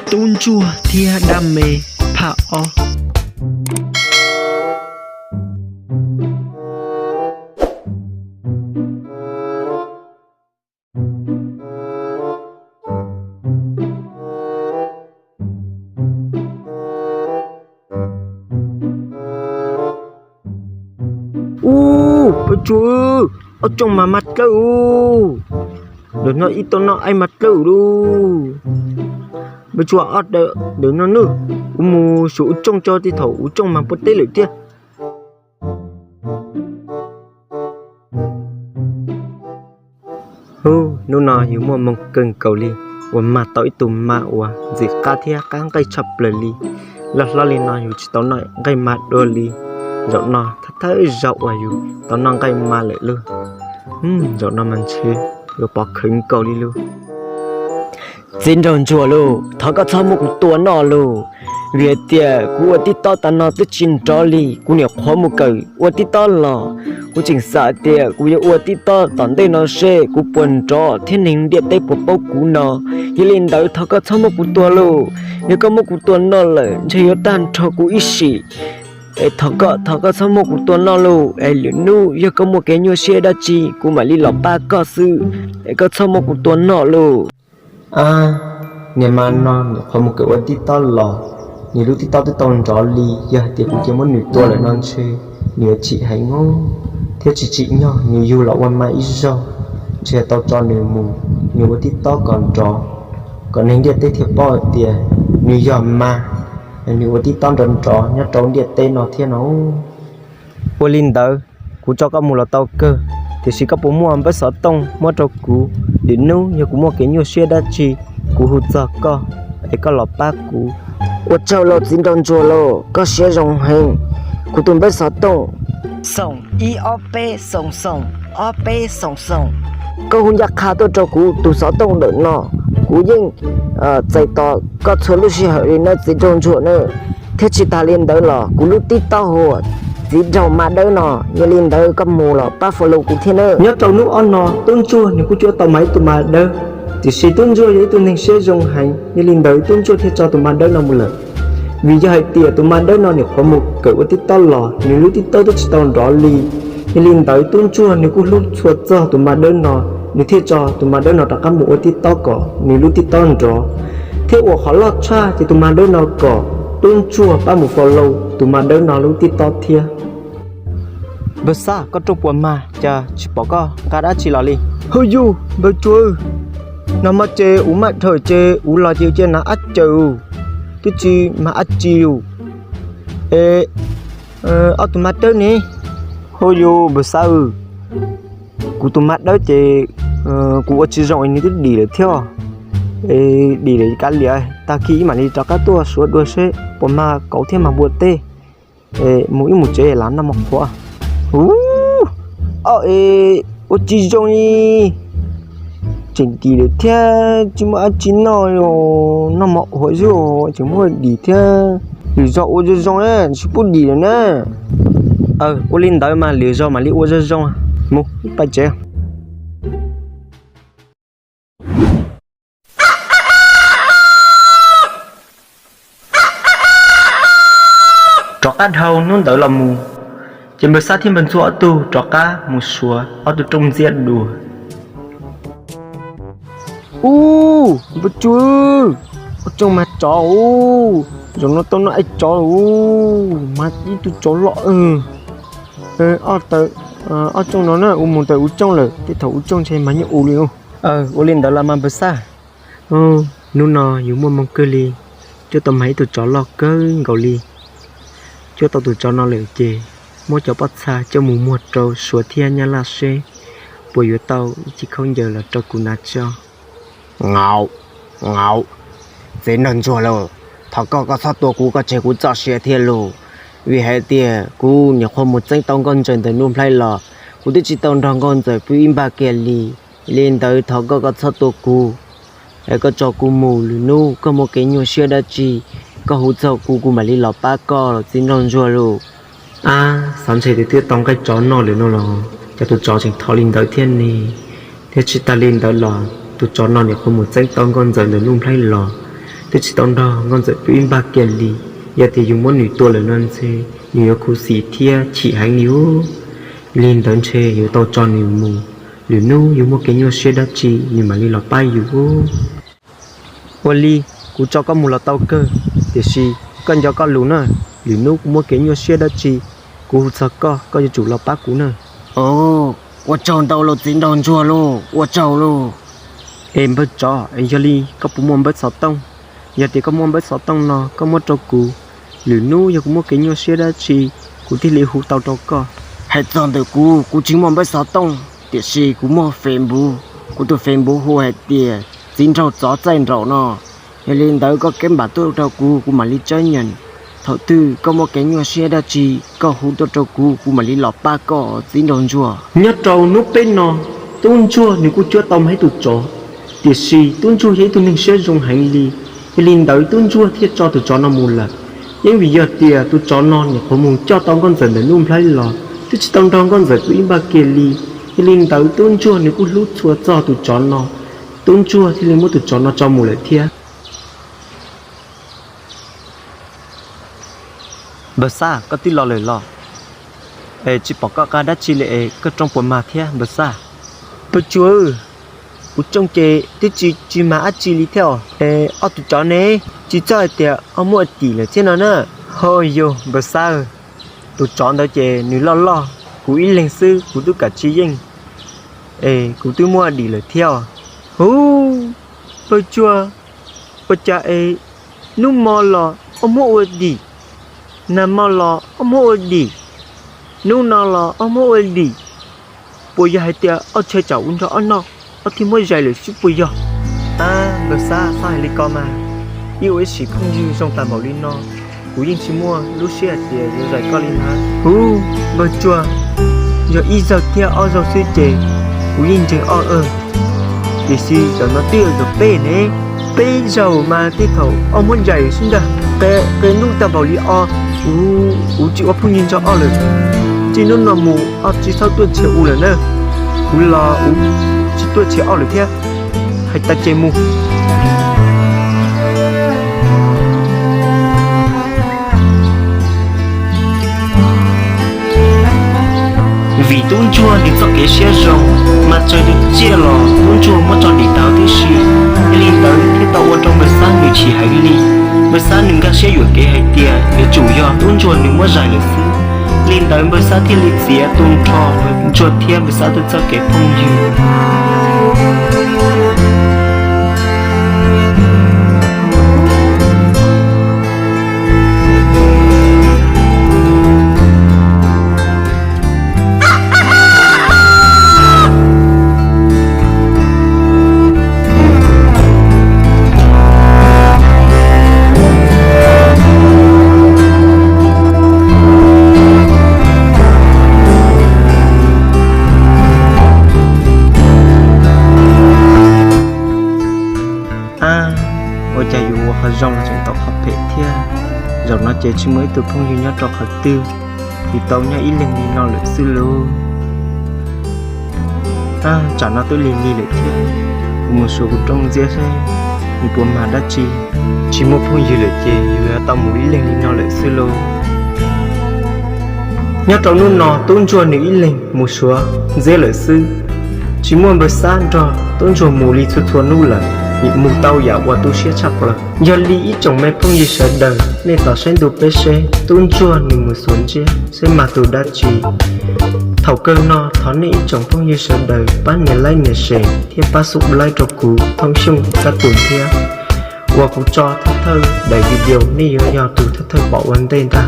Tub ntsuag thiab dab me, phaj ob. Ub, Npawg Tsua, ob tsooj mas mag dlawb ub. Ntawm no ib tau noj aib mag dlawb lauj. Npawg Tsua, ob ntawm no nawb, kuv mus xyuas ua tsooj tso, tej thaum ua tsooj mag puas teb lawm thiab. Ub, hnub no yus muaj hmoo kawg nkaus li, uas mag tau ib tug mag uas ntxim qab thiab qab nqaij tshaj plaws li. Loj hlob li no yus tsis tau noj nqaij mag dua li. Zaum no thawj thawj zaug uas yus tau noj nqaij mag lawm lauj. Zaum no mas ntshe yuav pov khawv nkaus li lauj. Txiv nraug ntsuag lauj, thov koj txhob muab kuv tua noj lauj. Vim hais tias kuv ua tib tob tas no twb tsis nrov li, kuv nyuam qhuav mus kawm ua tib tob los. Kuv tseem xav tias kuv yuav ua tib tob tom ntej no seb kuv puas nrov thiab neeg ntiaj teb puas paub kuv no. Yog li ntawd thov koj txhob muab kuv tua lauj. Yog koj muab kuv tua noj lawm ntshe yuav tag nrho kuv ib sim. Es thov koj, thov koj txhob muab kuv tua noj lauj. Es lwm hnub yog koj muaj kev nyuaj siab dab tsi kuv mam li los pab koj xwb. Es koj txhob muab kuv tua noj lauj. Ab, niag mag no nws qhuav mus kawm ua tib tob los, nws lub tib tob twb tau nrov li. Yog hais tias kuv cia muab nws tua lawm no ntshe nws yuav chim heev thiab tsis tsim nyog nws yug los ua mag ib zaug. Ntshe tau tso nws mus, nws ua tib tob kom nrov, kom neeg ntiaj teb thiaj paub hais tias nws yog mag, nws ua tib tob nrov nrov nyob rau ntiaj teb no thiab no. Ua li ntawd, kuv tso koj mus los tau kawg, tiam sis koj puas muaj npawb xov tooj muab rau kuv? Lwm hnub yog kuv muaj kev nyuaj siab dab tsi, kuv hu txog koj, es koj los pab kuv. Ua tsaug lauj txiv nraug ntsuag lauj, koj siab zoo heev. Kuv tus npawb xov tooj, xoom ib ob peb xoom xoom ob peb xoom xoom. Koj hu ncaj qha tuaj rau kuv tus xov tooj ntawm no, kuv yeej txais tos koj txhua lub sij hawm li na txiv nraug ntsuag na. Thiab tsis tas li ntawd los kuv lub tib tob hu ua txiv nraug mag dawb no, yog li ntawd koj mus los pab follow kuv thiab na. Nyob rau hnub ob no tub ntsuag nws kuj cuab tau mag ib tug mag dawb, tiam sis tub ntsuag yog ib tug neeg siab zoo heev, yog li ntawd tub ntsuag thiaj tso tus mag dawb no mus lawm. Vim yog hais tias tus mag dawb no nws qhuav mus kawm ua tib tob los, nws lub tib tob twb tsis tau nrov li. Yog li ntawd tub ntsuag nws kuj hlub tshua txog tus mag dawb no, nws thiaj tso tus mag dawb no rov qab mus ua tib tob kom nws lub tib tob nrov. Thiab ua qhov loj tshaj ces tus mag dawb no kom tub ntsuag pab mus follow tus mag dawb no lub tib tob thiab. Npawg Xab, koj rooj puas mag cas tsis pom koj nqa dab tsi los li? Hwj yus, npawg Tsua, nag hmo ces kuv maj dhawm ces kuv los ces cia nag ab caws, twb tsis mag ab tsi yus. Es ob tug mag dawb ne? Hwj yus, npawg Xab, kuv tus mag dawb ces kuv ua tsis zoo es nws twb dim lawm thiab. Es dim lawm kav liam, tag kis ib mam li rov qab tuaj suav dua seb puas mag kauv thiab mag npua teb. Mus ib mus tsev lam noj mov qhuav. Ub, o es ua tsis zoo li, tseem dim lawm thiab tsis muaj dab tsi noj, noj mov qhuav xwb tseem muaj dim thiab. Lwm zaus ua zoo zoo na, tsis pub dim lawm na. Ua li ntawd mas lwm zaus mam li ua zoo zoo. Mus pais tsev. Rov qab dhau hnub ntawd los mus, ces npawg Xab thiab npawg Ntxuag ob tug rov qab mus suav ob tug rooj ntxiab dua. Ub, npawg Tsua, ob tsooj mag tsov ub, zaum no tau noj aib tsov ub, mag ib tug tsov loj. Ob tsooj no na, ua mus tawm ua tsooj lawm, tej thaum ua tsooj ntshe mag nyob u li. Ua li ntawd los mas npawg Xab. Hnub no yus muaj hmoo kawg li, cuab tau mag ib tug tsov loj kawg nkaus li. Cuab tau tus tsov no lawm ces muab cov pob txha coj mus muag rau Suav thiab Nyab Laj seb puas yuav tau ib chim khaub ncaws los rau kuv hnav tso. Ngaum, ngaum, txiv nraug ntsuag lauj, thov koj koj txhob tua kuv koj tseg kuv txoj sia thiab lauj. Vim hais tias kuv nyuam qhuav mus txeeb tau nkauj ntxawm ntawm Nuj Nplhaib los, kuv twb tsis tau nrog nkauj ntxawm pw ib npag kiag li. Li ntawd thov koj koj txhob tua kuv, es koj tso kuv mus, lwm hnub koj muaj kev nyuaj siab dab tsi, koj hu txog kuv kuv mam li los pab koj los txiv nraug ntsuag lauj. Ab, xav ntshe twb tau nqaij tsov noj lawm no los cas tus tsov tseem thov li ntawd thiab ne. Thiab tsis tas li ntawd los tus tsov no nyuam qhuav mus txeeb tau nkauj ntxawm ntawm Nuj Nplhaib los, Twb tsis tau nrog nkauj ntxawm pw ib npag kiag li, yog tias yus muab nws tua lawm no ntshe nws yuav khuv xim thiab chim heev li ub. Li ntawd ntshe yuav tau tso nws mus, lwm hnub yus muaj kev nyuaj siab dab tsi nws mam li los pab yus ub. Ua li, kuv tso koj mus los tau kawg, tiam sis koj nco koj lus na, lwm hnub kuv muaj kev nyuaj siab dab tsi, kuv hu txog koj, koj yuav tsum los pab kuv na. Ua tsaug ntau lauj txiv nraug ntsuag lauj, ua tsaug lauj. Es npawg tsov, yog li koj puas muaj npawb xov tooj? Yog tias koj muaj npawb xov tooj no koj muab rau kuv, lwm hnub yog kuv muaj kev nyuaj siab dab tsi kuv thiaj li hu tau rau koj. Hais txog ntawm kuv, kuv tsis muaj npawb xov tooj, tiam sis kuv muaj Facebook, kuv tus Facebook hu hais tias txiv nraug tsov txaij nraum no. Yog li ntawd koj keb npam tuaj rau kuv, kuv mam li tshawb nyeem. Thaum twg koj muaj kev nyuaj siab dab tsi koj hu tuaj rau kuv, kuv mam li los pab koj txiv nraug ntsuag. Nyob rau hnub peb no, tub ntsuag nws kuj cuab tau ib tug tsov, tiam sis tub ntsuag yog ib tug neeg siab zoo heev li. Yog li ntawd tub ntsuag thiaj tso tus tsov no mus lawm. Yeej vim yog tias tus tsov no nyuam qhuav mus coj tau nkauj ntxawm ntawm Nuj Nplhaib los, twb tsis tau nrog nkauj ntxawm pw ib npag kiag li. Yog li ntawd tub ntsuag nws kuj hlub tshua txog tus tsov no, tub ntsuag thiaj li muab tus tsov no tso mus lawm thiab. Npawg Xab, koj twb los lawm los? Es tsis pom koj qa dab tsi li es koj rooj puas mag thiab npawg Xab? Npawg Tsua, kuv rooj ces twb tsis tsis mag dab tsi li thiab os. Es ob tug tsov ne, tsis txhob hais tias ob muab ua tim lawm thiab no na. Ho yog npawg Xab, tus tsov ntawd ces nws loj loj, kuv ib leeg xwb kuv twb kam tsis yeej, es kuv twb muab ua dim lawm thiab os. Huv, npawg Tsua, ua cas es hnub mo los ob muab ua dim, nag mo los ob muab ua dim, hnub no los ob muab ua dim, puas yog hais tias ob tshaw tsam ua nrog ob noj, ob thiaj muab zais lawm xwb puas yog? Ab, npawg Xab, txhob hais li ko mas, ib ua ib sim phooj ywg zoo tag npaum li no, kuv yeej tsis muaj lub siab hais tias yuav zais koj li na. Huv, npawg Tsua, yog ib zaug thiab ob zaug xwb ces kuv yeej ntseeg ob, tiam sis zaum no twb yog zaum peb ne, peb zaug mas tej thaum ob muab zais xwb ntag. Qee hnub tag npaum li ob, kuv tsis ua phooj ywg nrog ob lawm. Txij hnub no mus ob tsis txhob tuaj tshiav kuv lawm na, kuv los kuv tsis tuaj tshiav ob lawm thiab. Hais tas ces mus. Vim tub ntsuag nws txoj kev siab zoo, mas txawm nws tsiaj los tub ntsuag muab tso dim tau tib si. Yog li ntawd thiaj tau ua rau npawg Xab nws chim heev li. Npawg Xab nws nkag siab yuam kev hais tias yuav tsum yog tub ntsuag nws muab zais lawm xwb. Li ntawd npawg Xab thiaj li txiav tu nrho npawg ntsuag thiab npawg Xab tej txoj kev phooj ywg. Ab, ua cas yuav ua qhov zoo los tseem tau qhov phem thiab. Zaum no ces tsis muaj ib tug phooj ywg nyob rau qhov twg, yuav tau nyob ib leeg li no lawm xwb lauj. Ab, tsam no twb lig lig lawm thiab, kuv mus xyuas kuv rooj ntxiab seb nws puas mag dab tsi. Tsis muaj phooj ywg lawm ces yus yuav tau mus ib leeg li no lawm xwb lauj. Nyob rau hnub no tub ntsuag nws ib leeg mus xyuas ntxiab lawm xwb, tsis muaj npawg Xab nrog tub ntsuag mus li txhua txhua hnub lawm, mus tau yam uas tu siab tshaj plaws. Yog li ib tsoom me phooj ywg sawv daws, nej tos saib ntu peb seb tub ntsuag nws mus xyuas ntxiab seb mag tus dab tsi. Thaum kawg no thov nej ib tsoom phooj ywg sawv daws pab nias like nias share thiab pab subscribe rau kuv Thoob Xyooj kab tus thiab, uas kuv tso thawj thawj daim video nej yuav yog tus thawj thawj pom ua ntej ntag.